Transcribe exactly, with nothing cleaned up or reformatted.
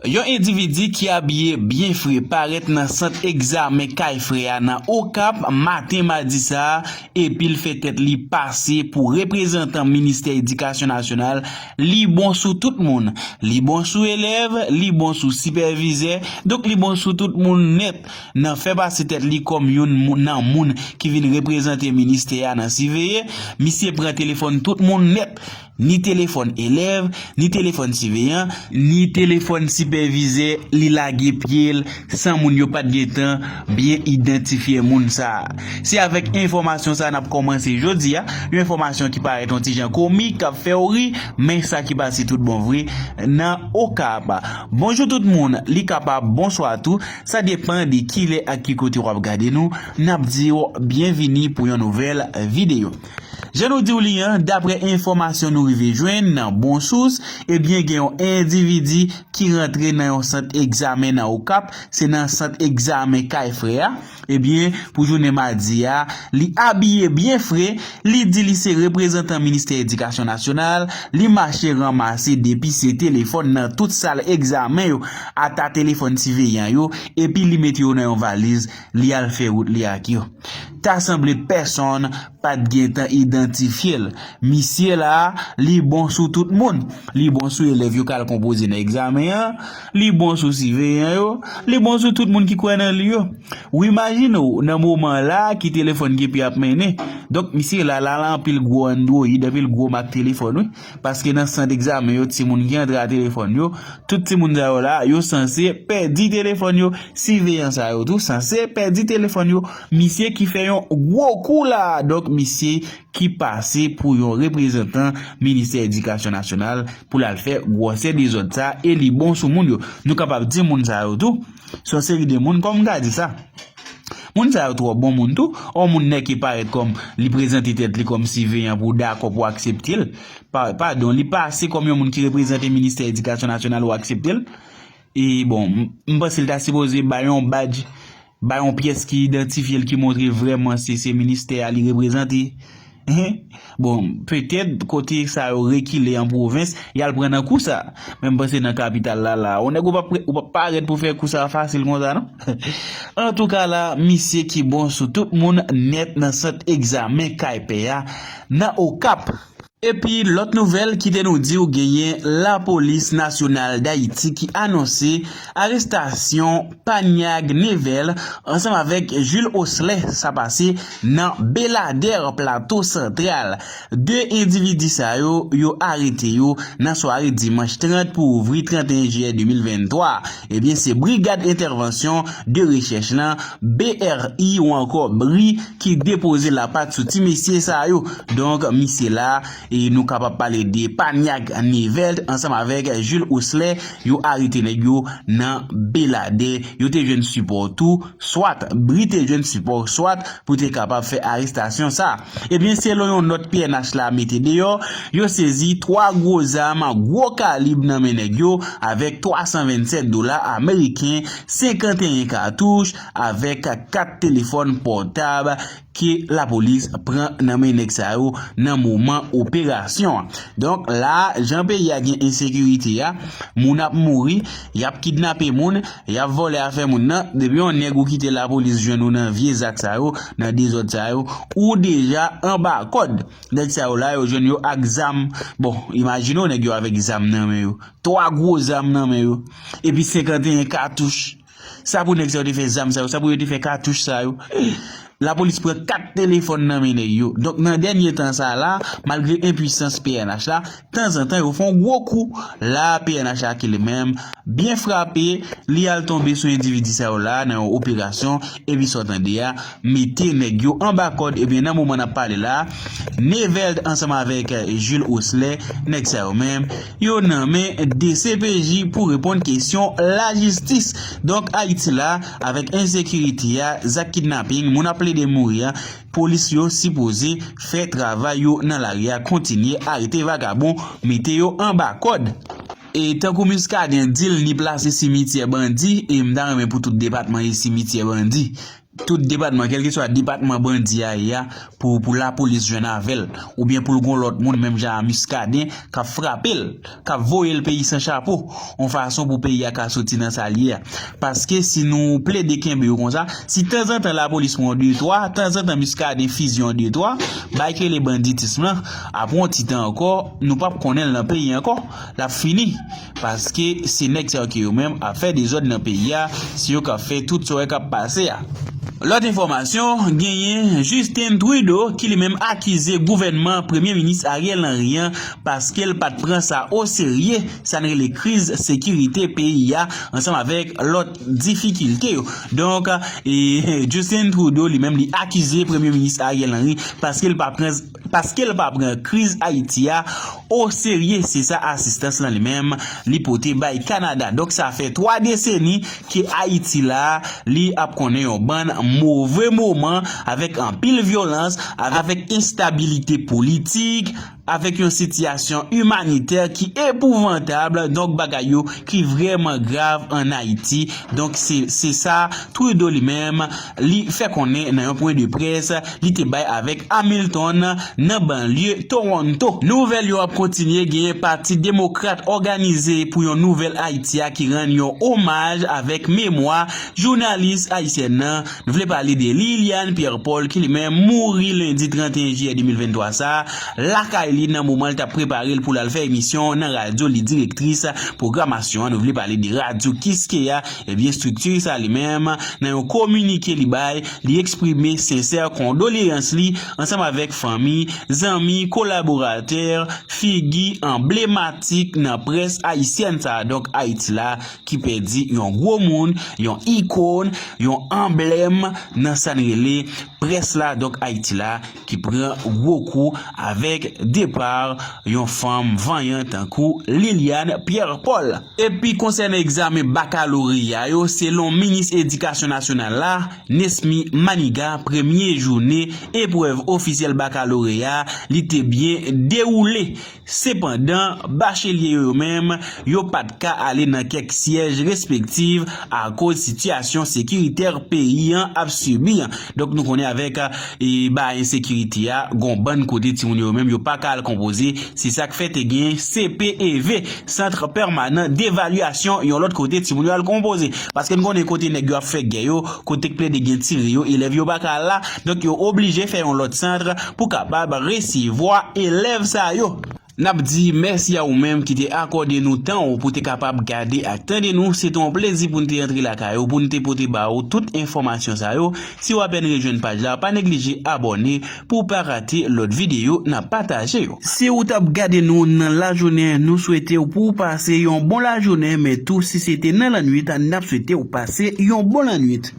Yon endividi ki abiye byen fre parèt nan sant egzamen kay frè a nan Okap maten madi sa a, epi l fè tèt li pase pou reprezantan ministè edikasyon nasyonal. Li bon sou tout moun. Li bon sou elèv, li bon sou sipèvizè, donk li bon sou tout moun nèt. Nan fè pase tèt li kòm youn mou- nan moun ki vin reprezante ministè a nan siveye, misye pran telefòn tout moun nèt. Ni telefòn elèv, ni telefòn siveyan, ni telefòn sipèvizè, li lage pye l san moun yo pa t gentan byen idantifye moun sa a. Se avèk enfòmasyon sa a n ap kòmanse jodi a, yon enfòmasyon ki parèt yon ti jan komik, k ap fè w ri, men sa ki pase tout bon vre nan Okap. Bonjou tout moun, li kapab bonswa tou, sa depann de kilè ak ki kote w ap gade nou, n ap di w byenvini pou yon nouvèl videyo. Jan nou di w li an, daprè enfòmasyon nou rive jwenn nan bon sous, ebyen gen yon endividi ki rantre nan yon sant egzamen nan Okap, se nan sant egzamen kay frè a. Ebyen, pou jounen madi a, li abiye byen fre, li di li se reprezantan ministè edikasyon nasyonal, li mache ranmase depi se telefòn nan tout sal egzamen yo, ata telefòn siveyan yo, epi li mete yo nan yon valiz, li al fè wout li ak yo. Ta sanble pèsonn pa t gentan idantifye l. Misye la, li bon sou tout moun. Li bon sou elèv yo k al konpoze nan egzamen an, li bon sou siveyan yo, li bon sou tout moun ki kwè nan li yo. Ou imajine w, nan moman la, ki telefòn Guy Philippe ap mennen. Donk, misye la, la, la, anpil gwo andwoyid, anpil gwo mak telefòn, wi. Paske nan sant egzamen yo, timoun ki antre a telefòn yo, tout timoun sa yo la, yo sanse pèdi telefòn yo. Siveyan sa yo tou sanse pèdi telefòn yo. Misye ki fè yon gwo kou la. Donk, misye ki pase pou yon reprezantan ministè edikasyon nasyonal pou l al fè gwòsè dezòd sa e li bon sou moun yo. Nou kapab di moun sa yo tou, se yon seri de moun, kòman m ka di sa? Moun sa yo twò bon moun tou. Yon moun nèk ki parèt kòm li prezante tèt li kòm siveyan pou w dakò pou w aksepte l. Pa, padon, li pase kòm yon moun ki reprezante ministè edikasyon nasyonal ou aksepte l. E bon, m, m panse l ta sipoze bay yon badj, bay yon pyès ki idantifye l, ki montre vrèman se, se ministè a li reprezante. Hein? Bon, petèt kote sa yo rekile an pwovens, y al pran nan kou sa. Men m panse nan kapital la, la, yon nèg ou p ap, ou p ap parèt pou fè kou sa fasil konsa, non? Antouka la, misye ki bon sou tout moun nèt nan sant egzamen kay pè a, nan Okap. Epi lòt nouvèl ki te nou di w genyen Lapolis Nasyonal Dayiti ki anonse arestasyon Panyag Nevel ansanm avèk Jules Oslè, sa pase nan Beladè, Plato Santral. De endividi sa yo, yo arete yo nan sware dimanch trant pou ouvri trant et un jiyè de mil venntwa. Ebyen, se Brigad Entèvansyon de Rechèch lan, B R I ou ankò bri, ki depoze lapat sou ti mesye sa yo. Donk, misye la, e nou kapab pale de Panyag Nevel ansanm avèk Jules Oslè, yo arete nèg yo nan Beladè. Yo te jwenn sipò tou, swat bri te jwenn sipò, swat pou te kapab fè arestasyon sa. Ebyen, selon yon nòt P N H la mete deyò, yo sezi twa gwo zam gwo kalib nan men nèg yo, avèk twa san vennsèt dola ameriken, senkanteyen katouch, avèk kat telefòn pòtab ke lapolis pran nan men nèg sa yo nan moman operasyon an. Donk, la, jan peyi a gen ensekirite a, moun ap mouri, y ap kidnape moun, y ap vòlè afè moun nan. Depi yon nèg ou kite lapolis jwenn ou nan vye zak sa yo, nan dezòd sa yo, ou deja anba kòd. Nèg sa yo la, yo jwenn yo ak zam. Bon, imajine w nèg yo avèk zam nan men yo. Twa gwo zam nan men yo. Epi senkanteyen katouch. Sa pou nèg sa yo te fè zam sa yo, sa pou yo te fè katouch sa yo. Lapolis pran kat telefòn nan men nèg yo. Donk, nan dènye tan sa la, malgre enpwisans P N H la, tanzantan yo fè yon gwo kou. La, P N H la ki li menm byen frape, li al tonbe sou endividi sa yo la nan yon operasyon, epi sa w tande a, mete nèg yo anba kòd. Ebyen, nan moman n ap pale la, Nevel ansanm avèk Jules Oslè, nèg sa yo menm, yo nan men D C P J pou reponn kesyon lajistis. Donk, Ayiti la, avèk ensekirite a, zak kidnaping, moun ap plede mouri a, polis yo sipoze fè travay yo nan lari a, kontinye arete vagabon, mete yo anba kòd. E tankou Muscadin di l, ni plase simityè bandi, e m ta renmen pou tout depatman ye simityè bandi. Tout depatman, kèlkeswa depatman bandi a ye a, pou, pou lapolis jwenn avè l, oubyen pou l gon lòt moun menm jan a Muscadin k ap frape l, k ap voye l peyi san chapo, yon fason pou peyi a ka soti nan sa l ye a. Paske si nou plede kenbe yo konsa, si tanzantan lapolis pran yon de twa, tanzantan Muscadin fizye yon de twa, bay ke le banditism lan, apre yon ti tan ankò, nou p ap konnen l nan peyi ankò, l ap fini. Paske se nèg sa yo ki yo menm ap fè dezòd nan peyi a, se yo k ap fè tout sa w wè k ap pase a. Lòt enfòmasyon, genyen Justin Trudeau ki li menm akize gouvènman Premye Minis Ariel Henry an paske l pa t pran sa oserye, sa n rele kriz sekirite peyi a, ansanm avèk lòt difikilte yo. Donk, e, Justin Trudeau li menm li akize Premye Minis Ariel Henry paske l pa pran paske l pa pran kriz Ayiti a oserye, se sa asistans lan li menm li pote bay Kanada. Donk sa fè twa deseni ke Ayiti la li ap konnen yon bann move moman avèk anpil vyolans, avèk enstabilite politik, avèk yon sitiyasyon imanitè ki epouvantab, donk bagay yo ki vrèman grav ann Ayiti. Donk se, se sa Trudeau li menm li fè konnen nan yon pwen de près li te bay avèk Hamilton nan banlye Toronto. Nouvèl yo ap kontinye, genyen Pati Demokrat òganize pou yon nouvèl Ayiti a ki rann yon omaj avèk memwa jounalis ayisyèn nan. Nou vle pale de Liliane Pierre Paul ki li menm mouri lendi trannteyen jiyè de mil venntwa sa a, lakay li nan moman l t ap prepare l pou l al fè emisyon nan radyo li direktris pwogramasyon an. Nou vle pale de Radyo Kiskeya. Ebyen, estrikti sa li menm, nan yon kominike li bay, li eksprime sensè kondoleyans li ansanm avèk fanmi, zanmi, kolaboratè, figi anblematik nan près ayisyèn sa a, donk Ayiti la, ki pèdi yon gwo moun, yon ikòn, yon anblèm nan sa n rele près la, donk Ayiti la, ki pran gwo kou avèk depa yon fanm vanyan tankou Liliane Pierre Paul. Epi konsènan egzamen bakaloreya yo, selon minis edikasyon nasyonal la, Nesmy Manigat, premye jounen eprèv ofisyèl bakaloreya li te byen dewoule. Sepandan, bachelye yo menm, yo pa t ka ale nan kèk syèj respektif akoz sitiyasyon sekiritè peyi an ap sibi an. Donk nou konnen avèk, e, ba ensekirite a, gon bann kote timoun yo menm yo pa ka al konpoze. Se sa k fè te gen C P E V, Centre Permanent d'Évaluation, yon lòt kote timoun yo al konpoze. Paske n konnen kote nèg yo ap fè gè yo, kote k plede gen tire yo, elèv yo pa ka al la. Donk yo oblije fè yon lòt sant pou kapab resevwa elèv sa yo. N ap di mèsi a ou menm ki te akòde nou tan ou pou te kapab gade ak tande nou. Se te yon plezi pou n te antre lakay ou, pou n te pote ba ou tout enfòmasyon sa yo. Si w apèn rejwenn paj la, pa neglije abòne pou w pa rate lòt videyo n ap pataje yo. Si ou t ap gade nou nan lajounen, nou swete w pou w pase yon bon lajounen, men tou si se te nan lannwit, n ap swete w pase yon bon lannwit.